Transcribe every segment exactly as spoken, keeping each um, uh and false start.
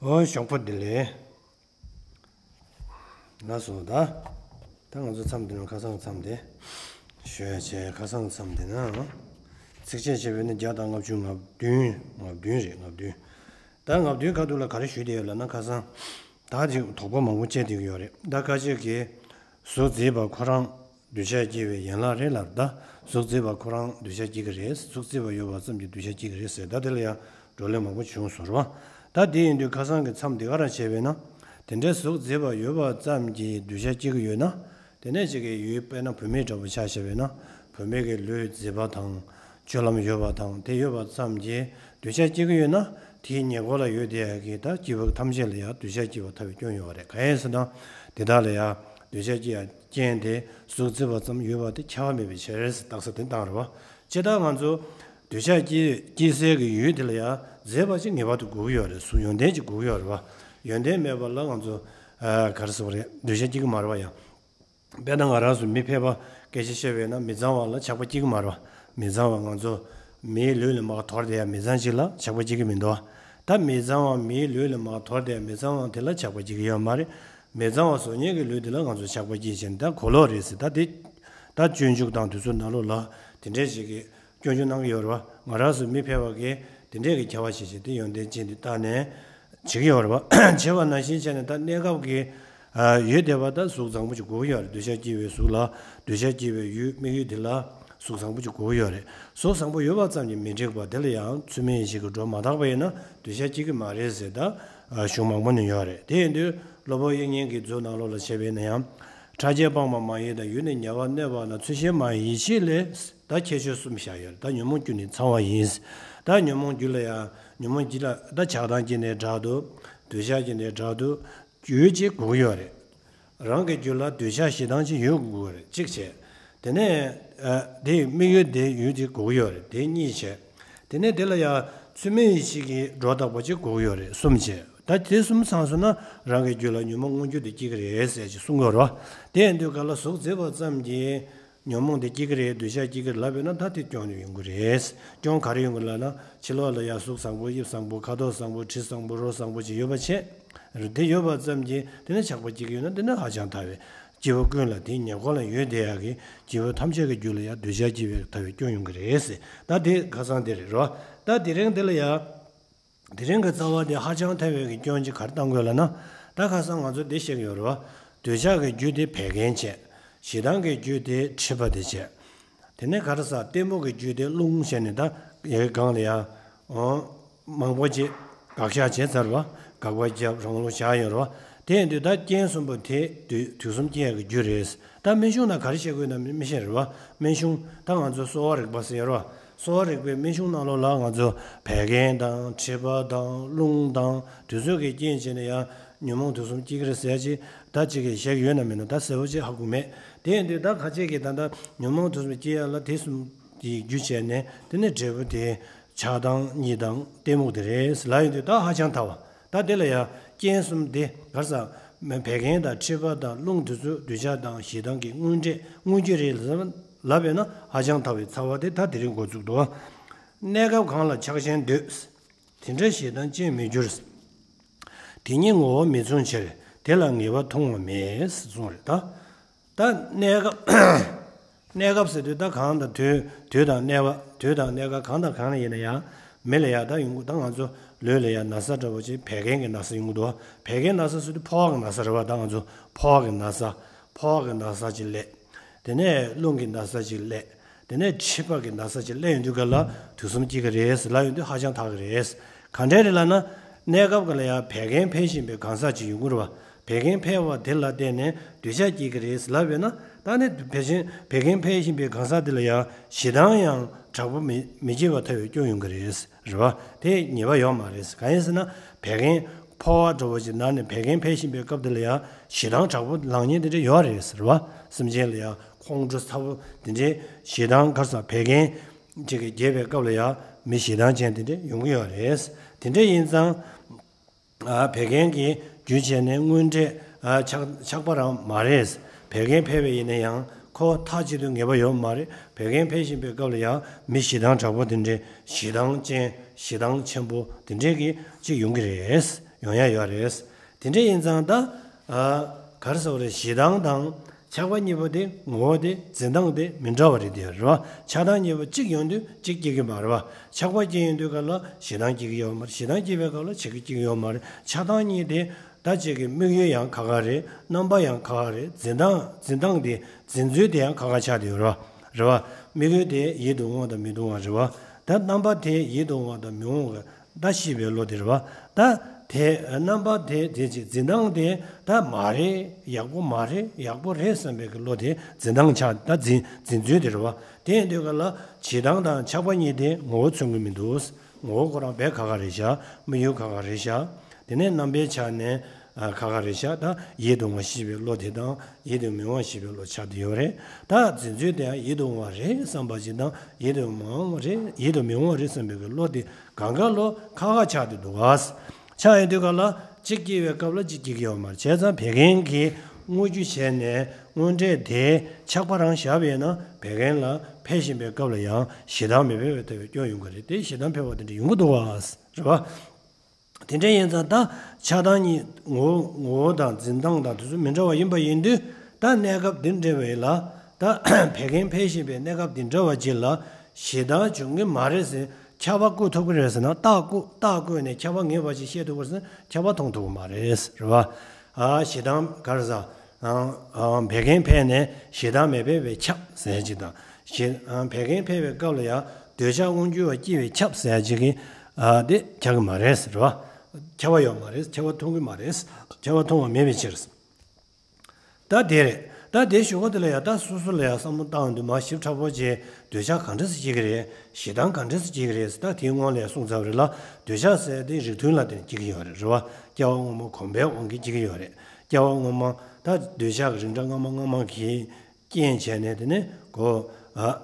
ཨོ་ཞོགས་པ་བདེ་ལེགས། ལགས་སོ་ད། ད་ང་ཚོ་མཚམས་འདི་ནང་ཁ་སང་མཚམས་དེ། ཞུ་ཡ་བྱས་ཁ་སང་མཚམས་དེ་ན། ཚིགས་བཅད་བྱས་པས་ན་བརྒྱ་དང་ལྔ་བཅུ་ང་བདུན་ང་བདུན་རེད་ང་བདུན། ད་ང་བདུན་ཁ་ཐུག་ལ་ག་རེ་ཞུས་བསྡད་ཡོད་ལབ་ན་ཁ་སང་། ད་ཅིག་དོགས་པ་མང་པོ་སྐྱེས་བསྡད་ཀྱི་ཡོད་རེད་ད་ཁ་ཅིག་གིས། གཟུགས་མཛེས་པ་ཁོ་རང་། འདོད་ཆགས་སྐྱེ་བའི་ཡན་ལག་རེད་ལབ་ད། གཟུགས་མཛེས་པ་ཁོ་རང་འདོད་ཆགས་སྐྱེ་གི་རེད། གཟུགས་མཛེས་པ་ཡོད་པ་ཙམ་གྱིས་འདོད་ཆགས་སྐྱེ་གི་རེད་ཟེར་ད་དེ་ལ་ཡང་བགྲོ་གླེང་མང་པོ་བྱུང་སོང་རེད་བ། ད་དེ་ཡིན་དུས་ཁ་སང་གི་མཚམས་འདི་ག་རང་བྱས་པས་ན། དེ་འདྲའི་གཟུགས་མཛེས་པ་ཡོད་པ་ཙམ་གྱིས་འདོད་ཆགས་སྐྱེ་གི་ཡོད་ན། དེ་ནས་ཅིག་གི་ཡུལ་དཔེར་ན་བུད་མེད་འདྲ་པོ་ཆ་བཞག་པས་ན། བུད་མེད་ཀྱི་ལུས་མཛེས་པ་དང་། སྤྱོད་ལམ་ཡོད་པ་དང་དེ་ཡོད་པ་ཙམ་གྱིས་འདོད་ཆགས་སྐྱེ་གི་ཡོད་ན། དེའི་ཉེ་འཁོར་ལ་ཡོད་བསྡད་ཡ་གི་ད་སྐྱེ་བོ་ཐམས་ཅད་ལ་ཡང་འདོད་ཆགས་སྐྱེ་བ་ཐལ་བའི་སྐྱོན་ཡོད་པ་རེད་གང་ཡིན་ཟེར་ན། དེ་དག་ལ་ཡང་འདོད་ཆགས་སྐྱེ་ཡ་རྐྱེན་དེ་གཟུགས་མཛེས་པ་ཙམ་ཡོད་པ་དེ་ཁྱབ་པ་མེད་པའི་ཕྱིར་ཟེར་རྟགས་གསལ་དེ་བཏང་རེད་བ། སྤྱིར་བཏང་ང་ཚོ་འདོད་ཆགས་སྐྱེ་སྐྱེ་སའི་གི་ཡུལ་དེ་ལ་ཡང་མཛེས་པ་ཅིག་ངེས་པར་དུ་དགོས་ཀྱི་ཡོད་རེད་གཟུགས་ཡོན་ཏན་ཅིག་དགོས་ཀྱི་ཡོད་རེད་བ། ཡོན་ཏན་མེད་པ་ལ་ང་ཚོ་ཨ་ག་རེ་ཟེར་བ་རེད་འདོད་ཆགས་སྐྱེ་གི་མ་རེད་བ་ཡང་། དཔེར་ན་ང་རང་ཚོ་མི་ཕལ་པ་སྐད་ཆ་བཤད་པས་ན་མི་གཙང་བ་ལ་ཆགས་པ་སྐྱེ་གི་མ་རེད་བ། མི་གཙང་བ་ང་ཚོ་མིའི་ལུས་ལ་མར་དོར་བསྡད་ཡ་མི་གཙང་ཅིག་ལ་ཆགས་པ་སྐྱེ་གི་མི་འདུག་བ། ད་མི་གཙང་བ་མིའི་ལུས་ལ་མར་དོར་བསྡད་ཡ་མི་གཙང་བ་དེ་ལ་ཆགས་པ་སྐྱེ་གི་ཡོད་མ་རེད། མི་གཙང་བ་བཟོ་མཁན་གྱི་ལུས་དེ་ལ་ང་ཚོ་ཆགས་པ་སྐྱེས་བྱས་ནས་ད་གོ་ལོག་རེད་ཟེར་ད་དེ། ད་སྤྱོད་འཇུག་དང་དེ་ཚོ་ནང་ལོགས་ལ་དེ་འདྲས་ཞིག་གི་སྐྱོན་བརྗོད་གནང་གི་ཡོད་རེད་བ། ང་རང་ཚོ་མི་ཕལ་པ་གིས་དེ་འདྲས་ཀྱི་ཁྱབ་པ་བྱེད་བྱེད་དེ་ཡོན་ཏན་ཅན་དེ་བལྟས་ནས་བྱེད་ཀྱི་ཡོད་རེད་བ། བྱེད་པ་ནང་བཞིན་བྱས་ནས་ད་གནས་སྐབས་ཀྱི་ཨ་ཡུལ་དེ་བ་ད་གཟུགས་བཟང་པོ་ཅིག་དགོས་ཀྱི་ཡོད་རེད། འདོད་ཆགས་སྐྱེ་བའི་གཟུགས་ལ་འདོད་ཆགས་སྐྱེ་བའི་ཡུལ་དམིགས་ཡུལ་དེ་ལ་གཟུགས་བཟང་པོ་ཅིག་དགོས་ཀྱི་ཡོད་རེད། གཟུགས་བཟང་པོ་ཡོད་པ་ཙམ་གྱིས་མི་འགྲིག་པ་དེ་ལ་ཡང་ཚུལ་མིན་ཡིད་བྱེད་ཀྱི་སྒྲོ་མ་བཏགས་པ་ཡིན་ན་འདོད་ཆགས་སྐྱེ་གི་མ་རེད་ཟེར་ད་ཨ་གཞུང་མང་པོ་ནས་ཡོད་རེད། དེ་ཡིན་དུས་སློབ་དཔོན་དབྱིག་གཉེན་གྱི་མཛོད་ནང་ལོགས་ལ་བྱས་པ་ཡིན་ན་ཡང་། ཕྲ་རྒྱས་སྤངས་པ་མ་ཡིན་དང་ཡུལ་ནི་ཉེ་བར་གནས་པ་ན་ཚུལ་ཤེས་མ་ཡིན་ཡིད་བྱེད་ལས། ད་ཁྱད་ཆོས་གསུམ་བཞག་ཡོད་རེད། ད་ཉོན་མོངས་རྒྱུ་ནི་ཚང་བ་ཡིན། ད་ཉོན་མོངས་རྒྱུ་ལ་ཡང་ཉོན་མོངས་རྒྱུ་ལ་ད་ཆགས་སྡང་སྐྱེས་ནས་དྲག་ཏུ། འདོད་ཆགས་སྐྱེས་ནས་དྲག་ཏུ། ཡུལ་གཅིག་དགོས་ཀྱི་ཡོད་རེད། རང་གི་རྒྱུད་ལ་འདོད་ཆགས་ཞེ་སྡང་གཅིག་ཡོད་དགོས་ཀྱི་རེད་གཅིག་བྱས། དེ་ནས་ཨ་དེའི་དམིགས་ཡུལ་དེ་ཡུལ་གཅིག་དགོས་ཀྱི་ཡོད་རེད་དེ་གཉིས་བྱས། དེ་ནས་དེ་ལ་ཡང་ཚུལ་མིན་ཡིད་བྱེད་ཀྱི་སྒྲོ་བཏགས་པ་གཅིག་དགོས་ཀྱི་ཡོད་རེད་གསུམ་བྱས། ད་དེ་གསུམ་ཚང་སོང་ན་རང་གི་རྒྱུད་ལ་ཉོན་མོངས་མངོན་གྱུར་དེ་སྐྱེ་གི་རེད་ཟེར་ཅིག་གསུང་གི་ཡོད་རེད་བ། དེ་ཡིན་དུས་ག་ལ་གཟུགས་མཛེས་པ་ཙམ་གྱིས། ཉོན་མོངས་དེ་སྐྱེ་གི་རེད་འདོད་ཆགས་སྐྱེ་གི་རེད་ལབ་ཡོད་ན་ད་དེ་སྐྱོན་ཡོང་གི་རེད། སྐྱོན་ག་རེ་ཡོང་གི་ལབ་ན་ཕྱི་ལོགས་ལ་ཡ་གཟུགས་བཟང་པོ་དབྱིབས་བཟང་པོ་ཁ་དོག་བཟང་པོ་དྲི་བཟང་པོ་རོ་བཟང་པོ་ཅིག་ཡོད་པ་བྱས། རེད་དེ་ཡོད་པ་ཙམ་གྱིས་དེ་ནས་ཆགས་པ་སྐྱེ་གི་ཡོད་ན་དེ་ནི་ཧ་ཅང་ཐལ་བའི་སྐྱེ་བོ་ཀུན་ལ་དེའི་ཉེ་འཁོར་ལ་ཡོད་བསྡད་ཡག་གི་སྐྱེ་བོ་ཐམས་ཅད་ཀྱི་རྒྱུད་ལ་ཡ་འདོད་ཆགས་སྐྱེ་བའི་ཐལ་བའི་སྐྱོན་ཡོང་གི་རེད་ཟེར། ད་དེ་ཁ་སང་དེ་རེད་རོ། ད་དེ་རིང་དེ་ལ་ཡ། དེ་རིང་གི་རྩ་བ་དེ་ཧ་ཅང་ཐལ་བའི་གི་སྐྱོན་གཅིག་ག་རེ་བཏང་དགོས་ལབ་ན། ད་ཁ་སང་ང་ཚོ་འདི་བཤད་ཀྱི་ཡོད་རེད་བ། འདོད་ཆགས་ཀྱི་རྒྱུ་དེ་བད་ཀན་བྱས། ཞེ་སྡང་གི་རྒྱུ་དེ་མཁྲིས་པ་དེ་བྱས། དེ་ནས་ག་རེ་ཟ་གཏི་མུག་གི་རྒྱུ་དེ་རླུང་བྱས་ནས་ད་ཡའི་སྒང་ལ་ཡ། འོ། མང་པོ་ཅིག་དགག་བཞག་བྱས་ཚར་བ། དགག་པ་བརྒྱབ་རང་ལུགས་བཞག་ཡོད་རེད་བ། དེ་ཡིན་དུས་ད་རྐྱེན་གསུམ་པོ་དེ་དུས་དུས་གསུམ་སྐྱེ་ཡག་གི་རྒྱུ་རེད། ད་སྨན་གཞུང་ན་ག་རེ་བཤད་དགོས་ན་མི་མི་ཤེས་རེད་བ། སྨན་གཞུང་ད་ང་ཚོ་གསོ་བ་རིག་པ་ཟེར་ཡོད་རེད་བ། གསོ་བ་རིག་པའི་སྨན་གཞུང་ནང་ལོགས་ལ་ང་ཚོ་བད་ཀན་དང་མཁྲིས་པ་དང་རླུང་དང་དེ་ཚོ་གི་རྐྱེན་བྱས་ནས་ཡང་ཉོན་མོངས་དུག་གསུམ་སྐྱེ་གི་རེད་ཟེར་ཅིག་ད་ཅིག་གིས་བཤད་ཀྱི་ཡོད་ན་མིན་ན་ད་གསལ་པོ་ཅིག་ཧ་གོ་མེད། དེ་ཡིན་དུས་ད་ཁ་ཅིག་གིས་ད་ལྟ་ཉོན་མོངས་དུག་གསུམ་སྐྱེ་ཡ་ལ་དེ་གསུམ་གྱི་རྒྱུ་བྱས་ནས་དེ་ནས་འབྲས་བུ་དེ་ཆགས་སྡང་གཉིད་དང་གཏི་མུག་དེ་རེད་ལབ་ཡོང་དུས་ད་ཧ་ཅང་ཐལ་བ། ད་དེ་ལ་ཡང་རྐྱེན་གསུམ་དེ་ག་རེ་ཟ། བད་ཀན་དང་མཁྲིས་པ་དང་རླུང་དེ་ཚོ་འདོད་ཆགས་དང་ཞེ་སྡང་གི་དངོས་འབྲས་དངོས་རྒྱུ་རེད་ལབ་ཡོད་ན་ཧ་ཅང་ཐལ་བའི་ཚ་བ་དེ་ད་དེ་རིང་འགོ་བཙུགས་འདུག་གནས་སྐབས་གང་ལ་ཆགས་ཞེན་འདོད། དེ་འདྲ་ཞེ་སྡང་ཅན་མི་འགྱུར། དེ་ཉིད་ངོ་བོ་མི་མཚུངས་ཕྱིར། དེ་ལ་ངེས་པ་མཐོང་བ་མེད་གསུངས་རེད་ད། ད་གནས་སྐབས། གནས་སྐབས་ཟེར་དུས་ད་གང་དང་དུས་དུས་དང་གནས་པ་དུས་དང་གནས་སྐབས་གང་དང་གང་ལ་ཡིན་ན་ཡང་མི་ལ་ཡང་ད་ཡོང་གི་ད་ང་ཚོ་ལུས་ལ་ཡང་ན་ཚ་འདྲ་བོ་ཅིག་བད་ཀན་གྱི་ན་ཚ་ཡོང་གི་འདུག་བད་ཀན་ན་ཚ་ཟེར་དུས་ཕོ་བ་གི་ན་ཚ་རེད་བ། ད་ང་ཚོ་ཕོ་བ་གི་ན་ཚ་ཕོ་བ་གི་ན་ཚ་ཅིག་སླེབས། དེ་ནས་རླུང་གི་ན་ཚ་ཅིག་སླེབས། དེ་ནས་མཁྲིས་པ་གི་ན་ཚ་ཅིག་སླེབས་ཡོང་དུས་ག་ལ་དུག་གསུམ་སྐྱེ་གི་རེད་ལབ་ཡོང་དུས་ཧ་ཅང་ཐལ་གི་རེད། ག་འདྲས་རེད་ལབ་ན། གནས་སྐབས་ག་ལ་ཡང་བད་ཀན་འཕེལ་བཞིན་པའི་གང་ཟག་ཅིག་ཡོང་གི་རེད་བ། བད་ཀན་འཕེལ་བ་དེ་ལ་བརྟེན་ནས་འདོད་ཆགས་སྐྱེ་གི་རེད་ལབ་ཡོད་ན། ད་ནི་བད་ཀན་བད་ཀན་འཕེལ་བཞིན་པའི་གང་ཟག་དེ་ལ་ཡང་ཞེ་སྡང་ཡང་དྲག་པོ་མི་མི་སྐྱེ་བ་ཐལ་བའི་སྐྱོན་ཡོང་གི་རེད། རེད་བ། དེ་ངེས་པ་ཡོད་མ་རེད། གང་ཡིན་ཟེར་ན་བད་ཀན་ཕོ་བ་འདྲ་བོ་ཞིག་ན་ནས་བད་ཀན་འཕེལ་བཞིན་པའི་སྐབས་དེ་ལ་ཡང་ཞེ་སྡང་དྲག་པོ་ལངས་ཉེན་དེ་འདྲ་ཡོད་རེད་ཟེར་བ། སེམས་ཅན་ལ་ཡང་ཁོང་ཁྲོ་ཚ་པོ་དེ་འདྲའི་ཞེ་སྡང་ག་རེ་ཟ་བད་ཀན་ཅིག་གི་རྒྱས་པའི་སྐབས་ལ་ཡང་མི་ཞེ་སྡང་ཅན་དེ་འདྲ་ཡོང་གི་ཡོད་རེད། དེ་འདྲ་ཡིན་ཙང་། ཨ་བད་ཀན་གྱི་རྒྱུ་བྱས་ནས་དངོས་འབྲས་ཨ་ཆགས་ཆགས་པ་རང་མ་རེད། བད་ཀན་འཕེལ་བ་ཡིན་ན་ཡང་ཁོ་མཐའ་གཅིག་ཏུ་ངེས་པ་ཡོད་མ་རེད། བད་ཀན་འཕེལ་བཞིན་པའི་སྐབས་ལ་ཡང་མི་ཞེ་སྡང་དྲག་པོ་དེ་འདྲའི་ཞེ་སྡང་ཅན་ཞེ་སྡང་ཆེན་པོ་དེ་འདྲའི་གི་ཅིག་ཡོང་གི་རེད། ཡོང་ཡ་ཡོད་རེད། དེ་འདྲ་ཡིན་ཙང་ད་ཨ་ག་རེ་ཟེར་བ་རེད། ཞེ་སྡང་དང་ཆགས་པ་གཉིས་པོ་དེ་ངོ་བོ་དེ་འཛིན་སྟངས་དེ་མི་འདྲ་བ་རེད་དེ་རེད་བ། ཆགས་སྡང་གཉིས་པོ་གཅིག་ཡོང་དུས་གཅིག་སྐྱེ་གི་མ་རེད་བ། ཆགས་པ་སྐྱེ་ཡོང་དུས་སྐབས་ལ་ཞེ་སྡང་སྐྱེ་གི་ཡོད་མ་རེད། ཞེ་སྡང་སྐྱེ་བའི་སྐབས་ལ་ཆགས་པ་སྐྱེ་གི་ཡོད་མ་རེད། ཆགས་སྡང་གཉིས་དེ་ད་གཅིག་གི་དམིགས་ཡུལ་ཡང་ཁག་ཁག་རེད། རྣམ་པ་ཡང་ཁག་ཁག་རེད། འཛིན་སྟངས་འཛིན་སྟངས་དེ་འཛིན་ཚུལ་དེ་ཡང་ཁག་ཁག་ཆགས་བསྡད་ཡོད་རེད་བ། རེད་བ། དམིགས་ཡུལ་དེ་ཡིད་དུ་འོང་བ་དང་མི་དུ་འོང་བ་རེད་བ། ད་རྣམ་པ་དེ་ཡིད་དུ་འོང་བ་དང་མི་འོང་བ། ད་ཤེས་པའི་བློ་དེ་རེད་བ། ད་དེ་རྣམ་པ་དེ་དེ་ཅིག་འཛིན་སྟངས་དེ་ད་མ་རེད། ཡག་པོ་མ་རེད། ཡག་པོ་རེད་བསམ་པའི་གི་བློ་དེ་འཛིན་སྟངས་ཆགས། ད་འཛིན་འཛིན་ཚུལ་དེ་རེད་བ། དེ་ཡིན་དུས་ག་ལ་ཞེ་སྡང་དང་ཆགས་པ་གཉིས་དེ་ངོ་བོ་མཚོན་གི་མི་འདུག། ངོ་བོ་ཁོ་རང་དཔེ་ཁག་ཁག་རེད་ཤག། དམིགས་ཡུལ་ཁག་ཁག་རེད་ཤག། དེ་ནས་རྣམ་པའི་ཆ་ནས་ཨ་ཁག་ཁག་རེད་ཤག། ད་ཡིད་དུ་མ་ཤེས་པའི་བློ་དེ་དང་ཡིད་དུ་མི་འོང་བ་ཤེས་པའི་བློ་ཆགས་བསྡད་ཡོད་རེད། ད་འཛིན་ཚུལ་དེ་ཡང་ཡིད་དུ་འོང་བ་རེད་བསམ་པ་ཅིག་དང་ཡིད་དུ་མི་འོང་བ་རེད། ཡིད་དུ་མི་འོང་བ་རེད་བསམ་པའི་གི་བློ་དེ་གང་ག་བློ་ཁག་ཁག་ཆགས་བསྡད་འདུག་ག། ཆགས་ཡོང་དུས་ག་ལ་གཅིག་སྐྱེ་བའི་སྐབས་ལ་གཅིག་སྐྱེ་གི་ཡོད་མ་རེད། བྱས་ཙང་བད་ཀན་གྱིས་དངོས་རྒྱུ་བྱས་ནས་དངོས་འབྲས་དེ་ཆགས་པ་རང་བཞག་པ་ཡིན་ན་བད་ཀན་ལ་འཕེལ་བཞིན་པའི་སྐབས་ལ་ཡང་ཞེ་སྡང་མི་འཕེལ་བའི་ཐབས་སྐྱོན་ཡོང་གི་རེད་དེ། ཞེ་སྡང་འཕེལ་བ་དེ་འདྲ་ཡོང་གི་འདུག་ག། རེད་བ། དེ་འདྲ་ཡིན་ཙང་ད་ཆགས་སྡང་གཉིས་ངོ་ངོ་བོ་དང་འཛིན་སྟངས་དང་དེ་ཚོ་མི་འདྲ་བ་ཡིན་པ་ཡིན་དུས། ད་གནས་སྐབས་འདི་འདྲ་བ་ཡིན་ལ། ད་བད་ཀན་འཕེལ་བཞིན་པའི་གནས་སྐབས་འདི་འདྲ་བ་ཅིག་ལ་ཞེ་སྡང་འབྱུང་གི་མ་རེད་ཟེར་ཁྱབ་པ་བཀོད་ཐུབ་ཀྱི་རེད་ཟེར་ན། རྟགས་བཀོད་རྟགས་བཀོད་ནས་ཁྱབ་པ་ངེས་པ་ཅིག་བཤད་ཐུབ་ཀྱི་རེད་ཟེར་ན་ཁྱབ་པ་མཐོང་ཐུབ་ཀྱི་མ་རེད། རེད་བ། ཨ་ཞེ་སྡང་ག་རེ་ཟ། ཨང་ཨང་བད་ཀན་འཕེལ་ནས་ཞེ་སྡང་མེད་པའི་བས་ཁྱབ་ཟེར་ཡ་ཅིག་དང་། ཞེ་ཨང་བད་ཀན་འཕེལ་བའི་སྐབས་ལ་ཡང་འདོད་ཆགས་དབང་སྒྱུར་བ་སྐྱེ་བའི་ཁྱབ་ཟེར་ཡ་ཅིག་གིས་ཨ་དེ་ཁྱབ་ཀྱི་མ་རེད་ཟེར་བ། ཁྱབ་པ་ཡོད་མ་རེད། ཁྱབ་པ་མཐོང་གི་མ་རེད། ཁྱབ་པ་མཐོང་བ་མེད་པའི་ཕྱིར། ད་དེ་རེད། ད་དེ་ཞུ་ག་དེ་ལ་ཡང་ད་སོ་སོ་ལ་ཡང་བསམ་བློ་བཏང་དུས་མ་ཞིབ་ཕྲ་པོ་བྱས། འདོད་ཆགས་ག་འདྲ་སེ་སྐྱེ་གི་རེད། ཞེ་སྡང་ག་འདྲ་སེ་སྐྱེ་གི་རེད། ད་དེའི་སྔོན་ལ་ཡང་གསུངས་ཚར་བ་རེད་ལ། འདོད་ཆགས་ཟེར་དེ་རིགས་མཐུན་ལ་བརྟེན་སྐྱེ་གི་ཡོད་རེད། རེད་བ། སྐྱེ་བ་སྔོན་མ་གོམས་པའི་དབང་གིས་སྐྱེ་གི་ཡོད་རེད། སྐྱེ་བ་སྔོན་མ་ད་འདོད་ཆགས་ཀྱི་རིགས་འདྲ་སྔ་མ་སྔ་མ་གིས་རྐྱེན་བྱས་ནས་དེ་ནས་གོ་ཨ་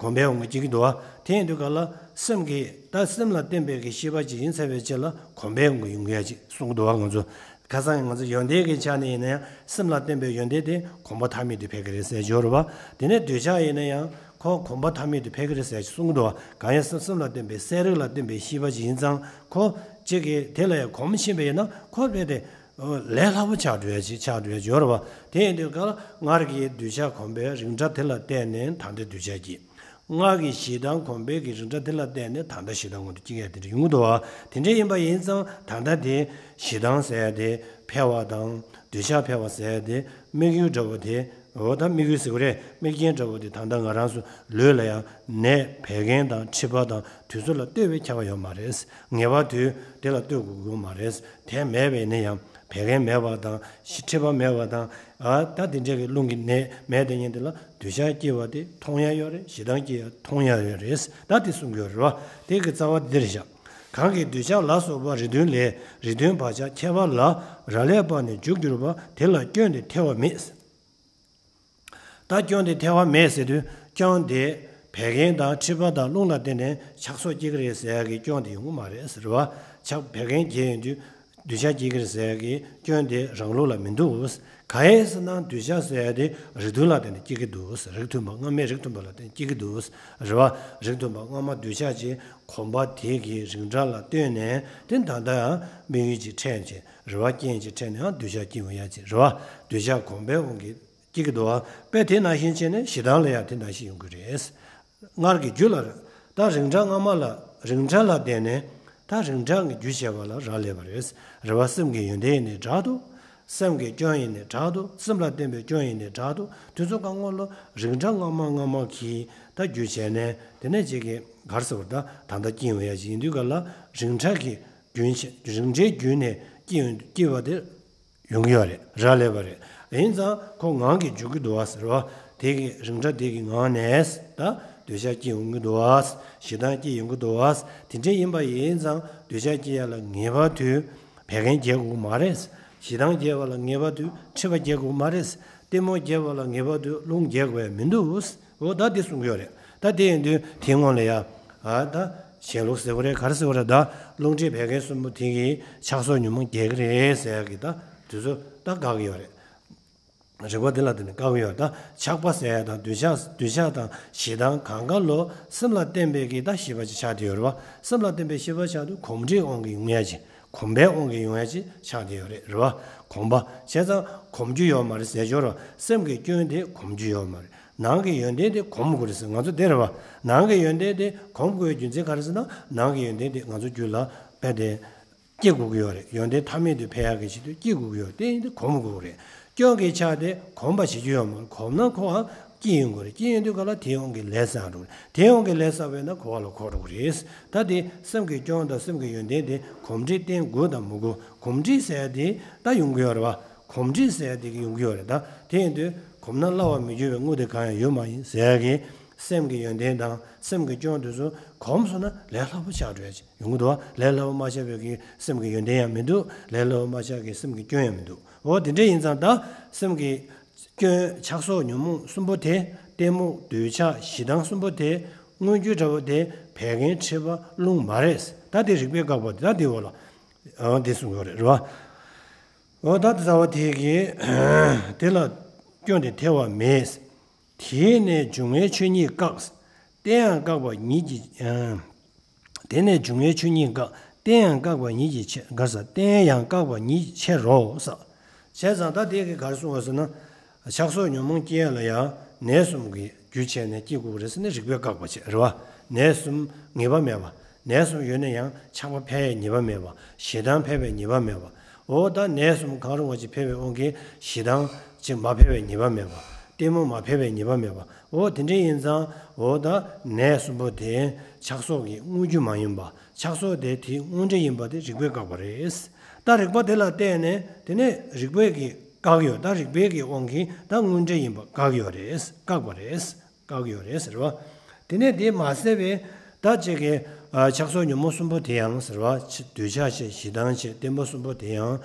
གོམས་པའི་དབང་གིས་སྐྱེ་གི་འདུག་བ། དེ་ཡིན་དུས་ག་ལ་སེམས་ཀྱི་ད་སེམས་ལ་བརྟེན་པའི་གི་ཤེས་པ་ཅིག་ཡིན་ཚར་བའི་རྗེས་ལ་གོམས་པའི་དབང་གིས་ཡོང་གི་ཡ་ཅིག་གསུང་གི་འདུག་བ། ང་ཚོ་ཁ་སང་ང་ཚོ་ཡོན་ཏན་གྱི་ཆ་ནས་ཡིན་ན་ཡང་སེམས་ལ་བརྟེན་པའི་ཡོན་ཏན་དེ་གོམས་པ་ཐ་མལ་དུ་འཕེལ་གི་རེད་ཟེར་སྦྱོར་བ། དེ་ནས་འདོད་ཆགས་ཡིན་ན་ཡང་ཁོ་གོམས་པ་ཐ་མལ་དུ་འཕེལ་གི་རེད་ཟེར་གསུང་གི་འདུག་བ། གང་ཡང་སེམས་སེམས་ལ་བརྟེན་པའི་གསལ་རིག་ལ་བརྟེན་པའི་ཤེས་པ་ཅིག་ཡིན་ཙང་ཁོ་གཅིག་གིས་དེ་ལ་ཡང་གོམས་ཕྱིན་པ་ཡིན་ན་ཁོ་རྦད་དེ་ལས་སླ་པོ་ཆགས་འགྲོ་ཡ་ཅིག་ཆགས་འགྲོ་ཡ་སྦྱོར་བ། དེ་ཡིན་དུས་ག་ལ་སྔར་གྱི་འདོད་ཆགས་གོམས་པའི་རིགས་འདྲ་དེ་ལ་བརྟེན་ནས་ད་ལྟའི་འདོད་ཆགས་སྐྱེས། སྔར་གྱི་ཞེ་སྡང་གོམས་པའི་གི་རིགས་འདྲ་དེ་ལ་བརྟེན་ནས་ད་ལྟ་ཞེ་སྡང་མངོན་དུ་སྐྱེ་ཡ་དེ་འདྲ་ཡོང་གི་འདུག་བ། དེ་འདྲ་ཡིན་པ་ཡིན་ཙང་ད་ལྟ་དེ་ཞེ་སྡང་ཟེར་ཡ་དེ་འཕེལ་བ་དང་འདོད་ཆགས་འཕེལ་བ་ཟེར་ཡ་དེ་དམིགས་ཡུལ་འདྲ་བོ་དེ། འོ་ད་དམིགས་ཡུལ་ཟེར་བ་རེད། དམིགས་རྐྱེན་འདྲ་བོ་དེ་ད་ལྟ་ང་རང་ཚོ་ལུས་ལ་ཡང་ནད་བད་ཀན་དང་མཁྲིས་པ་དང་དུས་ཚོད་ལ་ལྟོས་པའི་ཁྱབ་པ་ཡོད་མ་རེད། ངེས་པར་དུ་དེ་ལ་ལྟོས་དགོས་ཀྱི་ཡོད་མ་རེད། དེ་མེད་པས་ནི་ཡང་བད་ཀན་མེད་པ་དང་མཁྲིས་པ་མེད་པ་དང་། ཨ་ད་དེ་འདྲ་གི་རླུང་གི་ནད་མེད་དེ་ཉིན་དེ་ལ་འདོད་ཆགས་སྐྱེ་བ་དེ་མཐོང་ཡ་ཡོད་རེད། ཞེ་སྡང་སྐྱེ་ཡ་མཐོང་ཡ་ཡོད་རེད། ད་དེ་གསུང་གི་ཡོད་རེད་བ། དེ་གི་རྩ་བ་འདི་རེད་བཞག། གང་གིས་འདོད་ཆགས་ལ་སོགས་པ་རིགས་མཐུན་ལས། རིགས་མཐུན་བག་ཆགས་ཁྱད་པར་ལ་རག་ལས་པ་ནི་འཇུག་གྱུར་པ། དེ་ལ་སྐྱོན་དེ་ཐེ་བ་མེད། ད་སྐྱོན་དེ་ཐེ་བ་མེད་ཟེར་དུས་སྐྱོན་དེ་བད་ཀན་དང་མཁྲིས་པ་དང་རླུང་ལ་བརྟེན་ནས་ཆགས་སོགས་སྐྱེ་གི་རེད་ཟེར་ཡ་གི་སྐྱོན་དེ་ཡོང་གི་མ་རེད་ཟེར་བ། ཆགས་བད་ཀན་རྒྱས་ཡོང་དུས་འདོད་ཆགས་སྐྱེ་གི་རེད་ཟེར་ཡ་གི་སྐྱོན་དེ་རང་ལུགས་ལ་མི་འདུག། གང་ཡིན་ཟེར་ན་འདོད་ཆགས་ཟེར་ཡ་དེ་རིགས་མཐུན་ལ་བརྟེན་ནས་སྐྱེ་གི་འདུག། རིགས་མཐུན་པ་སྔ་མའི་རིགས་མཐུན་པ་ལ་བརྟེན་སྐྱེ་གི་འདུག་རེད་བ། རིགས་མཐུན་པ་སྔ་མ་འདོད་ཆགས་ཀྱི་གོམས་པ་དེ་གི་རིགས་འདྲ་ལ་ལྟོས་ནས་དེ་ད་ལྟ་ཡང་དམིགས་ཡུལ་གྱི་ཕྲད་ཀྱི་རེད་བ། རྐྱེན་གྱི་ཕྲད་ནས་ཡང་འདོད་ཆགས་སྐྱེ་ཡོང་ཡ་ཅིག་རེད་བ། འདོད་ཆགས་གོམས་པའི་དབང་གིས་སྐྱེ་གི་འདུག་བ། དཔེ་དེ་ནང་བཞིན་བྱས་ནས་ཞེ་སྡང་ལ་ཡང་དེ་ནང་བཞིན་ཡོང་གི་རེད། སྔར་གྱི་རྒྱུ་ལ་རེད། ད་རིགས་འདྲ་སྔ་མ་ལ་རིགས་འདྲ་ལ་བརྟེན་ནས་ད་རིགས་འདྲ་གི་རྒྱུ་བྱས་པ་ལ་རག་ལས་པ་རེད། རེད་བ། སེམས་ཀྱི་ཡོན་ཏན་ཡིན་ནའི་འདྲ་འདུག། སེམས་ཀྱི་སྐྱོན་ཡིན་ནའི་འདྲ་འདུག། སེམས་ལ་བརྟེན་པའི་སྐྱོན་ཡིན་ནའི་འདྲ་འདུག། དེ་ཚོ་གང་ག་ལ་རིགས་འདྲ་སྔ་མ་སྔ་མ་གིས་ད་རྒྱུ་བྱས་ནས་དེ་ནས་ཅིག་གི་གར་ཟེར་བ་ད་ད་ལྟ་སྐྱེ་ཡོང་ཡ་ཞིག་ཡིན་དུས་ག་ལ་རིགས་འདྲ་གི་རྒྱུན་ཆད། རིགས་འདྲའི་རྒྱུན་ནས་སྐྱེ་ཡོང་སྐྱེ་བ་དེ་ཡོང་གི་ཡོད་རེད། རག་ལས་པ་རེད། ཡིན་ཙང་ཁོ་ངང་གིས་འཇུག་གི་འདུག་བ་ཟེར་བ། དེ་གི་རིགས་འདྲ་དེ་གི་ངང་ནས་ད་འདོད་ཆགས་སྐྱེ་ཡོང་གི་འདུག་བ། ཞེ་སྡང་སྐྱེ་ཡོང་གི་འདུག་བ། དེ་འདྲ་ཡིན་པ་ཡིན་ཙང་འདོད་ཆགས་སྐྱེ་ཡ་ལ་ངེས་པར་དུ་བད་ཀན་རྒྱས་དགོས་མ་རེད། ཞེ་སྡང་རྒྱས་པ་ལ་ངེས་པར་དུ་མཁྲིས་པ་རྒྱས་དགོས་མ་རེད། གཏི་མུག་རྒྱས་པ་ལ་ངེས་པར་དུ་རླུང་རྒྱས་དགོས་ཡ་མི་འདུག། འོ་ད་དེ་གསུང་གི་ཡོད་རེད། ད་དེ་ཡིན་དུས་དེའི་སྔོན་ལ་ཡ། ཨ་ད་གཞན་ལུགས་ཟེར་བ་རེད། ག་རེ་ཟེར་བ་རེད། ད་རླུང་མཁྲིས་བད་ཀན་གསུམ་པོ་དེ་གིས་ཆགས་སོགས་ཉོན་མོངས་རྒྱས་ཀྱི་རེད་ཟེར་ཡ་གི་ད་དུས་ཚོད་ད་བཀག་གི་ཡོད་རེད། རིགས་པ་དེ་ལ་བརྟེན་ནས་བཀག་གི་ཡོད་རེད། ད་ཆགས་པ་ཟེར་ཡ་དང་འདོད་ཆགས་འདོད་ཆགས་དང་ཞེ་སྡང་གང་ག་ལོ་སེམས་ལ་བརྟེན་པའི་གི་ད་ཤེས་པ་ཅིག་ཆགས་བསྡད་ཡོད་རེད་བ། སེམས་ལ་བརྟེན་པའི་ཤེས་པ་ཆགས་དུས་གོམས་འདྲིས་དབང་གིས་ཡོང་ཡ་ཅིག། གོམས་པའི་དབང་གིས་ཡོང་ཡ་ཅིག་ཆགས་བསྡད་ཡོད་རེད། རེད་བ། གོམས་པ་བྱས་ཙང་གོམས་རྒྱུ་ཡོད་མ་རེད་ཟེར་ཞོར་བ། སེམས་ཀྱི་སྐྱོན་དེ་གོམས་རྒྱུ་ཡོད་མ་རེད། ནང་གི་ཡོན་ཏན་དེ་གོམས་དགོས་རེད་ཟེར། ང་ཚོ་དེ་རེད་བ། ནང་གི་ཡོན་ཏན་དེ་གོམས་དགོས་པའི་རྒྱུ་མཚན་ག་རེ་ཟེར་ན། ནང་གི་ཡོན་ཏན་དེ་ང་ཚོ་རྒྱུད་ལ་དཔེ་དེ་སྐྱེ་དགོས་ཀྱི་ཡོད་རེད། ཡོན་ཏན་མཐའ་མེད་དུ་འཕེལ་ཡག་གི་ཆེད་དུ་སྐྱེ་དགོས་ཀྱི་ཡོད་རེད། དེ་ཡིན་དུས་གོམས་དགོས་རེད། སྐྱོན་གྱི་ཆ་དེ་གོམས་པ་བྱེད་རྒྱུ་ཡོད་མ་རེད། གོམས་ན་ཁོ་ཨ་སྐྱེ་ཡོང་གི་རེད། སྐྱེ་ཡོང་དུས་ག་ལ་དེའི་དབང་གིས་ལས་བསགས་འགྲོ་གི་རེད། དེའི་དབང་གིས་ལས་བསགས་པས་ན་གོམས་པ་ལ་གོམས་འགྲོ་གི་རེད། ད་དེ་སེམས་ཀྱི་སྐྱོན་དང་སེམས་ཀྱི་ཡོན་ཏན་དེ་གོམས་འདྲིས་བསྟེན་དགོས་དང་མི་དགོས། གོམས་འདྲིས་ཟེར་ཡ་དེ་ད་ཡོང་གི་ཡོད་རེད་བ། གོམས་འདྲིས་ཟེར་ཡ་དེ་གི་ཡོང་གི་ཡོད་རེད། ད་དེ་ཡིན་དུས་གོམས་ན་སླ་བར་མི་འགྱུར་བའི་དངོས་དེ་གང་ཡང་ཡོད་མ་ཡིན་ཟེར་ཡ་གི་སེམས་ཀྱི་ཡོན་ཏན་དང་སེམས་ཀྱི་སྐྱོན་དེ་ཚོ་གོམས་སོང་ན་ལས་སླ་པོ་ཆགས་འགྲོ་ཡ་ཅིག་ཡོང་གི་འདུག་བ། ལས་སླ་པོ་མ་ཆགས་པའི་གི་སེམས་ཀྱི་ཡོན་ཏན་ཡང་མི་འདུག་ལས་སླ་པོ་མ་ཆགས་ཀྱི་སེམས་ཀྱི་སྐྱོན་ཡང་མི་འདུག་འོ་དེ་འདྲ་ཡིན་ཙང་ད་སེམས་ཀྱི་སྐྱོན་ཆགས་སོགས་ཉོན་མོངས་གསུམ་པོ་དེ། གཏི་མུག་འདོད་ཆགས་ཞེ་སྡང་གསུམ་པོ་དེ་མངོན་གྱུར་འདྲ་པོ་དེ་བད་ཀན་མཁྲིས་པ་རླུང་མ་རེད། ད་དེ་རིག་པས་བཀག་པ་དེ། ད་དེ་འོ་ལ་འོ་དེ་གསུངས་ཡོད་རེད། རེད་བ། འོ་ད་དེ་རྩ་བ་དེ་གི་དེ་ལ་སྐྱོན་དེ་ཐེ་བ་མེད། དེས་ནི་འབྱུང་བའི་ཆོས་ཉིད་བཀག་རྟེན་ཡང་བཀག་པ་ཉིད་ཀྱི། དེ་ནས་འབྱུང་བའི་ཆོས་ཉིད་བཀག་རྟེན་ཡང་བཀག་པ་ཉིད་ཀྱི་ཕྱིར། ག་རེ་ཟེར། རྟེན་ཡང་བཀག་པ་ཉིད་ཀྱི་ཕྱིར་རོ་ཟེར། བྱས་ཙང་ད་དེ་གིས་ག་རེ་གསུངས་པ་ཟེར་ན། ཆགས་སོགས་ཉོན་མོངས་སྐྱེ་ཡ་ལ་ཡང་ནད་གསུམ་གྱི་རྒྱུ་བྱས་ནས་སྐྱེ་དགོས་ཀྱི་རེད་ཟེར་ནས་རིགས་པས་བཀག་པ་བྱས། རེད་བ། ནད་གསུམ་ངེས་པ་མེད་པ། ནད་གསུམ་ཡོད་ན་ཡང་ཆགས་པ་འཕེལ་ཡའི་ཉེས་པ་མེད་པ། ཞེ་སྡང་འཕེལ་བའི་ཉེས་པ་མེད་པ། འོ་ད་ནད་གསུམ་གང་རུང་བ་ཅིག་འཕེལ་བའི་དབང་གིས་ཞེ་སྡང་ཅིག་མ་འཕེལ་བའི་ཉེས་པ་མེད་པ། གཏི་མུག་མ་འཕེལ་བའི་ཉེས་པ་མེད་པ། འོ་དེ་འདྲ་ཡིན་ཙང་འོ་ད་ནད་གསུམ་པོ་དེ་ཆགས་སོགས་ཀྱི་དངོས་རྒྱུ་མ་ཡིན་པ། ཆགས་སོགས་དེ་དེའི་དངོས་འབྲས་ཡིན་པ་དེ་རིགས་པས་བཀག་པ་རེད། ད་རིགས་པ་དེ་ལ་བརྟེན་ནས་དེ་ནས་རིགས་པས་ཀྱིས་བཀག་ཡོད། ད་རིགས་པས་ཀྱི་དབང་གིས་ད་དངོས་འབྲས་ཡིན་པ་བཀག་ཡོད་རེད། བཀག་པ་རེད། བཀག་ཡོད་རེད་ཟེར་བ། དེ་ནས་དེ་མ་ཟད་པའི་ད་ཅིག་གི་ཨ་ཆགས་སོགས་ཉོན་མོངས་གསུམ་པོ་དེ་ཡང་ཟེར་བ། འདོད་ཆགས་བྱས། ཞེ་སྡང་བྱས། གཏི་མུག་གསུམ་པོ་དེ་ཡང་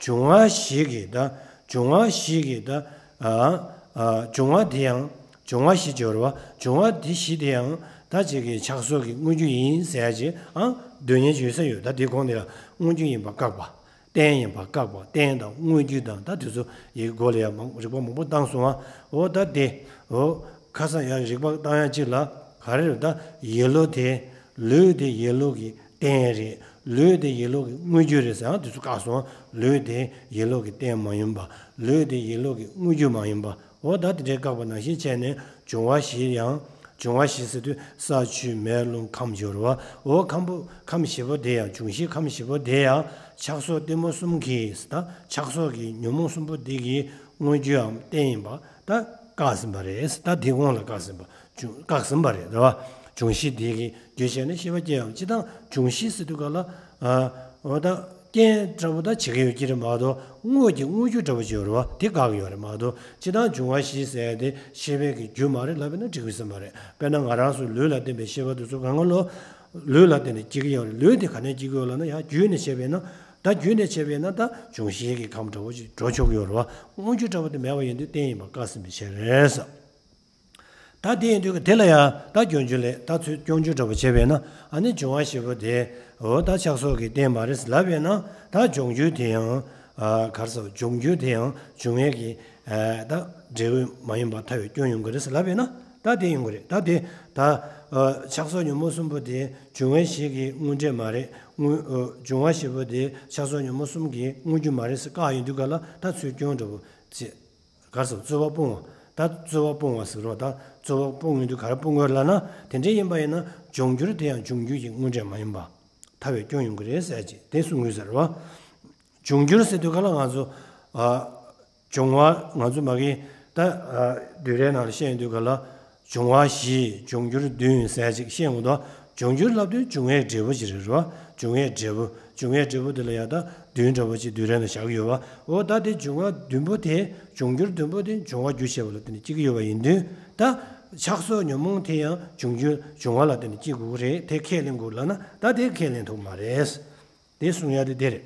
འབྱུང་བ་བཞི་གི་ད། འབྱུང་བ་བཞི་གི་ད། ཨ་ཨ་འབྱུང་བ་དེ་ཡང་། འབྱུང་བ་བཞི་སྦྱོར་བ། འབྱུང་བ་དེ་བཞི་དེ་ཡང་ད་ཅིག་གི་ཆགས་སོགས་ཀྱི་དངོས་རྒྱུ་ཡིན་ཟེར་ཡ་ཅིག་ཨང་འདོད་མཁན་ཅིག་ཡོད་ས་ཡོད། ད་དེ་གོང་དེ་ལ་དངོས་རྒྱུ་ཡིན་པ་བཀག་པ། རྟེན་ཡིན་པ་བཀག་པ། རྟེན་དང་དངོས་རྒྱུ་དང་ད་དེ་ཚོ་ཡི་སྒོ་ལ་ཡང་མང་རིགས་པ་མང་པོ་བཏང་སོང་ཨ། འོ་ད་དེ་འོ་ཁ་སང་ཡང་རིགས་པ་བཏང་ཡ་གཅིག་ལ་ག་རེ་རེད། ད་ཡིད་བློ་དེ། ལུས་དེ་ཡིད་བློ་གི་རྟེན་རེད། ལུས་དེ་ཡིད་བློ་གི་དངོས་རྒྱུ་རེད་ཟེར་ཡང་དེ་ཚོ་བཀག་སོང་། ལུས་དེ་ཡིད་བློ་གི་རྟེན་མ་ཡིན་པ། ལུས་དེ་ཡིད་བློ་གི་དངོས་རྒྱུ་མ་ཡིན་པ། འོ་ད་དེ་འདྲའི་བཀག་པ་ནང་བཞིན་བྱས་ནས་འབྱུང་བ་བཞི་ཡང་། འབྱུང་བ་བཞི་ཟེར་དུས་ས་ཆུ་མེ་རླུང་ཁམས་སྦྱོར་བ། འོ་ཁམས་པོ་ཁམས་བཞི་པོ་དེ་ཡང་། འབྱུང་བཞི་ཁམས་བཞི་པོ་དེ་ཡང་ཆགས་སོགས་གཏི་མུག་གསུམ་གྱིས་ད་ཆགས་སོགས་ཀྱི་ཉོན་མོངས་གསུམ་པོ་དེ་གི་དངོས་རྒྱུའམ་རྟེན་ཡིན་པ་ད་བཀག་ཟིན་པ་རེད། ད་དེ་གོང་ལ་བཀག་ཟིན་པ། འབྱུང་བཀག་ཟིན་པ་རེད། རེད་བ། འབྱུང་བཞི་དེ་གི་རྒྱུ་བྱས་ནས་ཤེས་པ་སྐྱེ་ཡང་། སྤྱིར་བཏང་འབྱུང་བཞི་ཟེར་དུས་ག་ལ་ཨ་འོ་ད་རྐྱེན་འདྲ་པོ་ད་བྱེད་ཀྱི་ཡོད་ཀྱི་རེད་མ་གཏོགས། དངོས་ཀྱི་དངོས་རྒྱུ་འདྲ་པོ་ཅིག་ཡོད་རེད་བ། དེ་བཀག་གི་ཡོད་རེད་མ་གཏོགས། སྤྱིར་བཏང་འབྱུང་བ་བཞི་ཟེར་ཡ་དེ་ཤེས་པའི་གི་རྒྱུ་མ་རེད་ལབ་པས་ན་འགྲིག་གི་ཡོད་ས་མ་རེད། དཔེར་ན་ང་རང་ཚོའི་ལུས་ལ་བརྟེན་པའི་ཤེས་པ་དེ་ཚོ་གང་ག་ལོ་ལུས་ལ་བརྟེན་ནས་སྐྱེ་གི་ཡོད་རེད། ལུས་དེ་ག་ནས་སྐྱེ་གི་ཡོད་ལབ་ན། ཡང་རྒྱུད་ནས་བཤད་པས་ན། ད་རྒྱུད་ནས་བཤད་པས་ན་ད་འབྱུང་བཞི་གི་ཁམས་འདྲ་པོ་ཅིག་འགྲོ་ཆོག་གི་ཡོད་རེད་བ། དངོས་རྒྱུ་འདྲ་པོ་དེ་མེད་པ་ཡིན་དུས་རྟེན་ཡིན་པ་བཀག་ཟིན་པའི་ཕྱིར་རེད་ཟེར། ད་དེ་ཡིན་དུས་དེ་ལ་ཡང་ད་སྐྱོན་བརྗོད་ལས། ད་ཚུར་སྐྱོན་བརྗོད་འདྲ་པོ་བྱས་པས་ན། ཨ་ནི་འབྱུང་བ་བཞི་པོ་དེ་འོ་ད་ཆགས་སོགས་ཀྱི་རྟེན་མ་རེད་ལབ་པས་ན། ད་འབྱུང་འགྱུར་དེ་ཡང་ཨ་ག་རེ་ཟེར། འབྱུང་འགྱུར་དེ་ཡང་འབྱུང་བའི་གི་ཨ་ད་འབྲས་བུ་མ་ཡིན་པར་ཐལ་བའི་སྐྱོན་ཡོང་གི་རེད་ཟེར་ལབ་པས་ན། ད་དེ་ཡོང་གི་རེད། ད་དེ་ད་ཨ་ཆགས་སོགས་ཉོན་མོངས་གསུམ་པོ་དེ་འབྱུང་བ་བཞི་གི་དངོས་འབྲས་མ་རེད། དངོས་ཨ་འབྱུང་བ་བཞི་པོ་དེ་ཆགས་སོགས་ཉོན་མོངས་གསུམ་གྱི་དངོས་རྒྱུ་མ་རེད་ཟེར་བཀག་ཡོང་དུས་ག་ལ་ད་ཚུར་སྐྱོན་འདྲ་པོ་བྱེད། ག་རེ་ཟེར། རྩོད་པ་སྤོང་བ། ད་རྩོད་པ་སྤོང་བ་ཟེར་རོ། ད་རྩོད་པ་སྤོང་ཡོང་དུས་ག་རེ་སྤོང་དགོས་ལབ་ན། དེ་འདྲ་ཡིན་པ་ཡིན་ན་འབྱུང་འགྱུར་དེ་ཡང་འབྱུང་འགྱུར་གྱི་དངོས་འབྲས་མ་ཡིན་པ་ཐལ་བའི་སྐྱོན་ཡོང་གི་རེད་ཟེར་ཅིག་དེ་གསུང་གི་ཟེར་བ། འབྱུང་འགྱུར་ཟེར་དུས་ག་ལ་ང་ཚོ་ཨ་འབྱུང་བ་ང་ཚོ་མ་གི་ད་ཨ་བསྡུས་གྲྭའི་ནང་ལ་བཤད་ཡོང་དུས་ག་ལ། འབྱུང་བ་བཞི། འབྱུང་འགྱུར་བདུན་ཟེར་ཅིག་བཤད་འོང་དོ། འབྱུང་འགྱུར་ལབ་དུས་འབྱུང་བའི་འབྲས་བུ་ཅིག་རེད་རོ། འབྱུང་བའི་འབྲས་བུ། འབྱུང་བའི་འབྲས་བུ་དེ་ལ་ཡང་ད་བདུན་འདྲ་བོ་ཅིག་བསྡུས་གྲྭའི་ནང་བཞག་གི་ཡོད་བ། འོ་ད་དེ་འབྱུང་བ་བདུན་པོ་དེ། འབྱུང་འགྱུར་བདུན་པོ་དེ་འབྱུང་བ་རྒྱུ་བྱས་པ་ལ་བརྟེན་ནས་སྐྱེ་གི་ཡོད་པ་ཡིན་དུས། ད་ཆགས་སོགས་ཉོན་མོངས་དེ་ཡང་འབྱུང་འགྱུར་འབྱུང་བ་ལ་བརྟེན་ནས་སྐྱེ་དགོས་ཀྱི་རེད། དེ་ཁས་ལེན་དགོས་ལབ་ན། ད་དེ་ཁས་ལེན་ཐུབ་མ་རེད། དེ་གསུང་ཡ་དེ་དེ་རེད།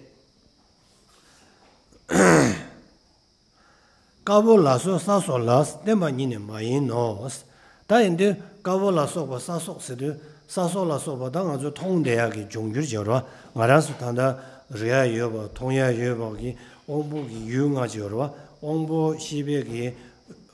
དཀར་པོ་ལ་སོགས་ས་སོགས་ལ། བརྟེན་པ་ཉིད་ནི་མ་ཡིན་ནོ། ད་ཡིན་དུས་དཀར་པོ་ལ་སོགས་པ་ས་སོགས་ཟེར་དུས། ས་སོགས་ལ་སོགས་པ་ད་ང་ཚོ་མཐོང་བསྡད་ཡག་གི་འབྱུང་འགྱུར་ཅིག་ཡོད་རེད་བ། ང་རང་ཚོ་ད་ལྟ་རེག་ཡ་ཡོད་པ། མཐོང་ཡ་ཡོད་པ་གི་དབང་པོ་གི་ཡུལ་ལྔ་ཅིག་ཡོད་རེད་བ། དབང་པོ་ཤེས་པའི་གི་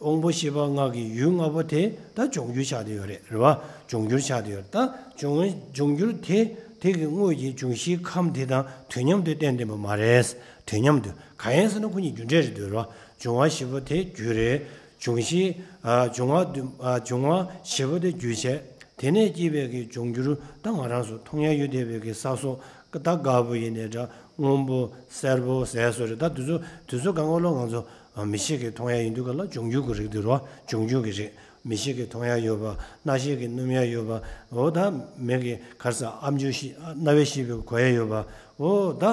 དབང་པོ་ཤེས་པ་ལྔ་གི་ཡུལ་ལྔ་པོ་དེ་ད་འབྱུང་འགྱུར་ཆགས་བསྡད་ཡོད་རེད། རེད་བ། འབྱུང་འགྱུར་ཆགས་བསྡད་ཡོད་རེད། ད་འབྱུང་འབྱུང་འགྱུར་དེ་ དེ་གི་དངོས་ཀྱི་འབྱུང་བཞིའི་ཁམས་དེ་དང་དུས་མཉམ་དུ་བསྟན་བསྟན་པ་མ་རེད། དུས་མཉམ་དུ་གང་ཡིན་ཟེར་ན་ཁོ་གཉིས་རྒྱུ་འབྲས་རེད་འདུག་རོ། འབྱུང་བ་བཞི་པོ་དེ་རྒྱུ་རེད། འབྱུང་བཞི། ཨ། འབྱུང་བ་བདུན། ཨ། འབྱུང་བ་བཞི་པོ་དེ་རྒྱུ་བྱས། དེ་ནས་སྐྱེས་པའི་གི་འབྱུང་འགྱུར་ད་ང་རང་ཚོ་མཐོང་ཡ་ཡོད་བསྡད་པའི་གི་ས་སོགས་ད་དཀར་པོ་ཡིན་ནའི་འདྲ། སྔོན་པོ་སེར་པོ་ཟས་སོགས་རེད། ད་དུས་ཚོད་དུས་ཚོད་གང་ག་ལོ་ང་ཚོ་མིག་ཤེས་ཀྱིས་མཐོང་ཡ་ཡིན་དུས་ག་ལ་འབྱུང་འགྱུར་གྱི་རིགས་དེ་རོ། འབྱུང་འགྱུར་གྱི་རིགས། མིག་ཤེས་ཀྱིས་མཐོང་ཡ་ཡོད་པ། རྣ་ཤེས་ཀྱིས་སྣོམ་ཡ་ཡོད་པ། འོ་ད་མིག་གི་གར་ས་ཨམ་ཅོག་ཤི་རྣ་བས་ཤེས་པའི་གོ་ཡ་ཡོད་པ། འོ་ད་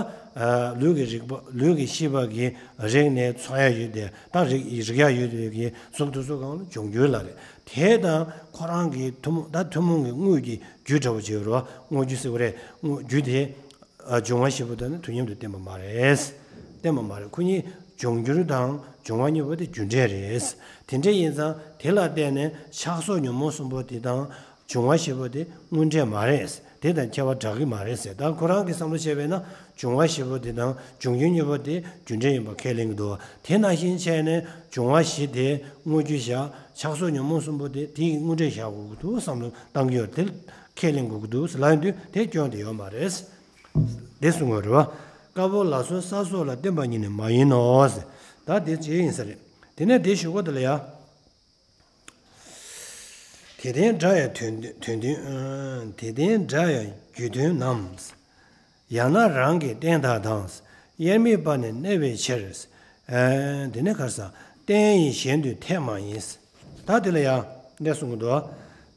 ལུས་ཀྱི་རིག་པ། ལུས་ཀྱི་ཤེས་པ་གི་རིག་ནས་ཚོར་ཡ་ཡོད་དེ། ད་རིག་རིག་ཡ་ཡོད་པའི་གི་གཟུགས་དེ་ཚོ་གང་ལ་འབྱུང་འགྱུར་ལ་རེད། དེ་དང་ཁོ་རང་གི་ཐུན་མོང་། ད་ཐུན་མོང་གི་དངོས་ཀྱི་རྒྱུ་འདྲ་བོ་བྱེད་རོ། དངོས་རྒྱུ་ཟེར་བ་རེད། དངོས་རྒྱུ་དེ། ཨ། འབྱུང་བ་བཞི་པོ་དེ་ནི་དུས་མཉམ་དུ་བསྟན་པ་མ་རེད། བསྟན་པ་མ་རེད། ཁོ་གཉིས་འབྱུང་འགྱུར་དང་འབྱུང་བ་གཉིས་པོ་དེ་རྒྱུ་འབྲས་རེད། དེ་འདྲ་ཡིན་ཙང་དེ་ལ་བརྟེན་ནས་ཆགས་སོགས་ཉོན་མོངས་གསུམ་པོ་དེ་དང་འབྱུང་བ་བཞི་པོ་དེ་དངོས་འབྲས་མ་རེད། དེ་དང་ཁྱད་པར་འདྲ་གི་མ་རེད་ཟེར། ད་ཁོ་རང་གི་བསམ་བློ་བྱས་པས་ན་འབྱུང་བ་བཞི་པོ་དེ་དང་འབྱུང་འགྱུར་གཉིས་པོ་དེ་རྒྱུ་འབྲས་ཡིན་པ་ཁས་ལེན་གྱི་འདུག་དེ་ནང་བཞིན་བྱས་ནས་འབྱུང་བ་བཞི་དེ་དངོས་རྒྱུ་བཞག་ཆགས་སོགས་ཉོན་མོངས་གསུམ་པོ་དེ་དེ་ཡི་དངོས་འབྲས་བཞག་དགོས་ཀྱི་འདུག་བསམ་བློ་བཏང་གི་ཡོད། དེ་ཁས་ལེན་དགོས་ཀྱི་འདུག་ལབ་ཡོང་དུས་དེ་སྐྱོན་དེ་ཡོད་མ་རེད། འདི་གསུང་དགོས་རེད་བ། དཀར་པོ་ལ་སོགས་ས་སོགས་ལ་བརྟེན་པ་ཉིད་ནི་མ་ཡིན་ནོ། ད་དེ་ཅི་ཡིན་ས་རེད། དེ་ནས་དེ་ཞུ་གོ་དེ་ལ་ཡ། དེ་ལྡན་སྒྲ་ཡང་དོན་དོན་མཐུན། དེ་ལྡན་སྒྲ་ཡང་རྒྱུ་མཐུན་ནམ། ཡང་ན་རང་གི་རྟེན་དག་དང་། དབྱེར་མེད་པ་ནི་གནས་པའི་ཕྱིར། དེ་ནས་ག་རེ་ཟེར། རྟེན་ཡིན་གཞན་དུ་འཐད་མ་ཡིན། ད་དེ་ལ་ཡང་འདི་གསུང་གི་འདུག་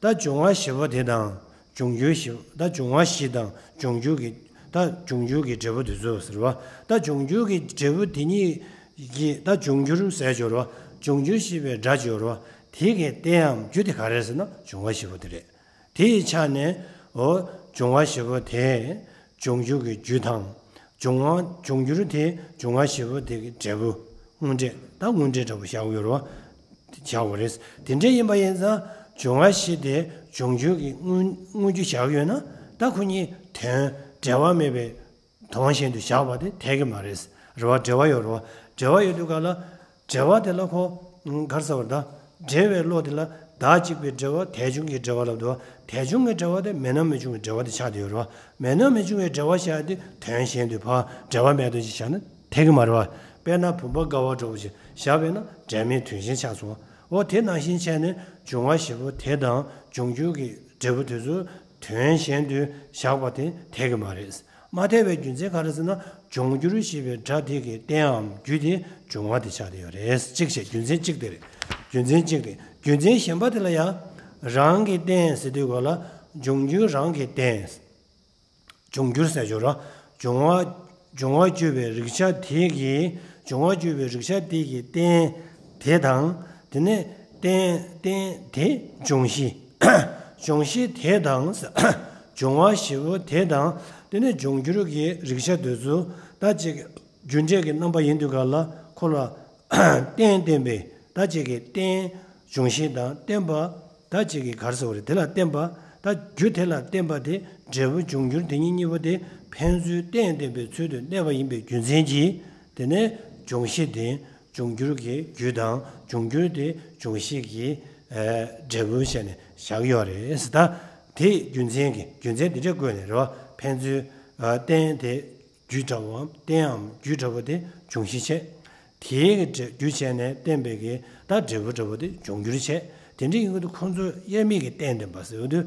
ད་འབྱུང་བ་བཞི་པོ་དེ་དང་འབྱུང་འགྱུར་བཞི། ད་འབྱུང་བ་བཞི་དང་འབྱུང་འགྱུར་གྱི། ད་འབྱུང་འགྱུར་གྱི་འབྲས་བུ་དེ་ཚོ་ཟེར་བ། ད་འབྱུང་འགྱུར་གྱི་འབྲས་བུ་དེ་ཉིད་ཀྱི། ད་འབྱུང་འགྱུར་ཟེར་སྦྱོར་བ། འབྱུང་འགྱུར་ཞེས་པའི་སྒྲ་སྦྱོར་བ། དེ་གི་རྟེན་འམ་རྒྱུ་དེ་ག་རེ་ཟེར་ན་འབྱུང་བ་བཞི་པོ་དེ་རེད། དེ་ཡི་ཆ་ནས་འོ་འབྱུང་བ་བཞི་པོ་དེ་འབྱུང་འགྱུར་གྱི་རྒྱུ་དང་། འབྱུང་བ། འབྱུང་འགྱུར་དེ་འབྱུང་བ་བཞི་པོ་དེ་གི་འབྲས་བུ། དངོས་འབྲས། ད་དངོས་འབྲས་འདྲ་པོ་བཞག་ཡོད་རོ། བཞག་པ་རེད། དེ་འདྲ་ཡིན་པ་ཡིན་ཙང་འབྱུང་བ་བཞི་དེ་འབྱུང་འགྱུར་གྱི་དངོས་དངོས་རྒྱུ་བཞག་ཡོད་ན་ད་ཁོ་གཉིས་དོན་འབྲེལ་བ་མེད་པའི་དོན་གཞན་དུ་བཞག་པ་དེ་འཐད་ཀྱི་མ་རེད། རེད་བ། འབྲེལ་བ་ཡོད་རེད་བ། འབྲེལ་བ་ཡོད་དུས་ག་ལ། འབྲེལ་བ་དེ་ལ་ཁོ། ག་རེ་ཟེར་བ་རེད་ད། འབྲེལ་བའི་བློ་དེ་ལ་བདག་གཅིག་པའི་འབྲེལ་བ་དལ་འབྱུང་གི་འབྲེལ་བ་ལབ་འདུག་བ། དལ་འབྱུང་གི་འབྲེལ་བ་དེ་མེད་ན་མི་འབྱུང་གི་འབྲེལ་བ་དེ་ཆགས་བསྡད་ཡོད་རེད་བ། མེད་ན་མི་འབྱུང་གི་འབྲེལ་བ་བཞག་དུས་དོན་གཞན་དུ་ཕར་འབྲེལ་བ་མེད་དོ་ཅིག་བཞག་ན་འཐད་ཀྱི་མ་རེད་བ། དཔེར་ན་བུམ་པ་དཀར་པོ་འདྲ་པོ་ཅིག་བཞག་པས་ན་འབྲེལ་མེད་དོན་གཞན་ཆགས་སོང་བ། འོ་དེ་ནང་བཞིན་བྱས་ནས་འབྱུང་བ་བཞི་པོ་དེ་དང་འབྱུང་འགྱུར་གྱི་འབྲས་བུ་དེ་ཚོ་དོན་གཞན་དུ་བཞག་པ་དེ་འཐད་ཀྱི་མ་རེད། མ་འཐད་པའི་རྒྱུ་མཚན་ག་རེ་ཟེར་ན། འབྱུང་འགྱུར་ཞེས་པའི་སྒྲ་དེ་གི་རྟེནའམ་རྒྱུ་དེ་འབྱུང་བ་དེ་ཆགས་བསྡད་ཡོད་རེད། གཅིག་བྱས། རྒྱུ་མཚན་གཅིག་དེ་རེད། རྒྱུ་མཚན་གཅིག་དེ། རྒྱུ་མཚན་གཞན་པ་དེ་ལ་ཡང་། རང་གི་རྟེན་ཟེར་དུས་ག་ལ། འབྱུང་འགྱུར་རང་གི་རྟེན། འབྱུང་འགྱུར་ཟེར་ཞོར་ར། འབྱུང་བ། འབྱུང་བ་བརྗོད་པའི་རིགས་ཆ་དེ་གི། འབྱུང་བ་བརྗོད་པའི་རིགས་ཆ་དེ་གི་རྟེན་དེ་དང་། དེ་ནས་རྟེན་རྟེན་དེ་འབྱུང་གཞི། འབྱུང་གཞི་དེ་དང་། འབྱུང་བ་བཞི་པོ་དེ་དང་། དེ་ནས་འབྱུང་འགྱུར་གྱི་རིགས་ཆ་དེ་ཚོ་ད་ཅིག་རྒྱུ་འབྲས་ཀྱི་རྣམ་པ་ཡིན་དུས་ག་ལ་ཁོ་ལ་རྟེན་བརྟེན་པའི་ད་ཅིག་གི་རྟེན། འབྱུང་གཞི་དང་བརྟེན་པ། ད་ཅིག་གི་ག་རེ་ཟེར་བ་རེད། དེ་ལ་བརྟེན་པ། ད་རྒྱུ་དེ་ལ་བརྟེན་པ་དེ་འབྲས་བུ་འབྱུང་འགྱུར་དེ་གཉིས་གཉིས་པོ་དེ་ཕན་ཚུན་རྟེན་བརྟེན་པའི་ཚུལ་དུ་གནས་པ་ཡིན་པའི་རྒྱུ་མཚན་གྱིས། དེ་ནས་འབྱུང་གཞི་དེ་འབྱུང་འགྱུར་གྱི་རྒྱུ་དང་འབྱུང་འགྱུར་དེ་འབྱུང་གཞི་གི་ཨ་འབྲས་བུ་བྱས་ནས་བཞག་ཡོད་རེད། ད་དེ་རྒྱུ་མཚན་གྱི་རྒྱུ་མཚན་དེ་འདྲ་བཀོད་ནས་རེད་བ། ཕན་ཚུན་ཨ་རྟེན་དེ། རྒྱུ་འདྲ་བོའམ་རྟེནའམ་རྒྱུ་འདྲ་བོ་དེ་འབྱུང་གཞི་བྱས། དེའི་གི་འབྲས་རྒྱུ་བྱས་ནས་བརྟེན་པའི་གི་ད་འབྲས་བུ་འདྲ་བོ་དེ་འབྱུང་འགྱུར་བྱས། དེ་འདྲ་ཡིན་དུས་ཁོང་ཚོ་དབྱེར་མེད་ཀྱི་རྟེན་བརྟེན་པ་ཟེར་དུས་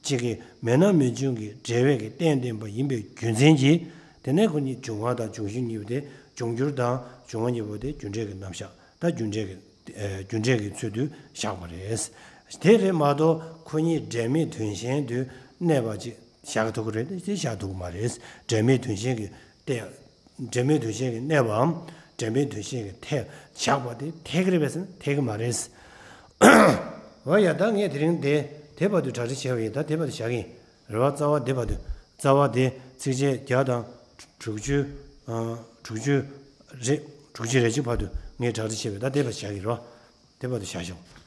གཅིག་གི་མེད་ན་མི་འབྱུང་གི་འབྲེལ་བའི་གི་རྟེན་བརྟེན་པ་ཡིན་པའི་རྒྱུ་མཚན་གྱིས། དེ་ནས་ཁོ་གཉིས་འབྱུང་བ་དང་འབྱུང་གཞི་གཉིས་པོ་དེ་འབྱུང་འགྱུར་དང་འབྱུང་བ་གཉིས་པོ་དེ་རྒྱུ་འབྲས་ཀྱི་རྣམ་གཞག་ད་རྒྱུ་འབྲས་ཀྱི་ཨ་རྒྱུ་འབྲས་ཀྱི་ཚུལ་དུ་བཞག་པ་རེད། དེ་རེད་མ་གཏོགས་ཁོ་གཉིས་འབྲེལ་མེད་དོན་གཞན་དུ་གནས་པ་ཅིག་བཞག་ཐུབ་ཀྱི་རེད། དེ་བཞག་ཐུབ་ཀྱི་མ་རེད། འབྲེལ་མེད་དོན་གཞན་གྱི་སྟེ། འབྲེལ་མེད་དོན་གཞན་གྱི་གནས་པའམ་འབྲེལ་མེད་དོན་གཞན་གྱི་ཐད་བཞག་པ་དེ་འཐད་ཀྱི་རེད་པས་ཟེར་ན་འཐད་ཀྱི་མ་རེད། འོ་ཡ། ད་ངས་དེ་རིང་དེ་དེ་བར་དུ་གྲ་སྒྲིག་བྱས་པ་ཡིན། ད་དེ་བར་དུ་བཞག་གི་ཡིན། རེད་བ། རྩ་བ་དེ་བར་དུ། རྩ་བ་དེ་ཚིགས་བཅད་བརྒྱ་དང་དྲུག་ཅུ། ཨ་དྲུག་ཅུ་རེ། དྲུག་ཅུ་རེ་གཅིག་བར་དུ་ངས་གྲ་སྒྲིག་བྱས་པས། ད་དེ་བར་བཞག་གི་རེད་བ། དེ་བར་དུ་བཞག་ཤོག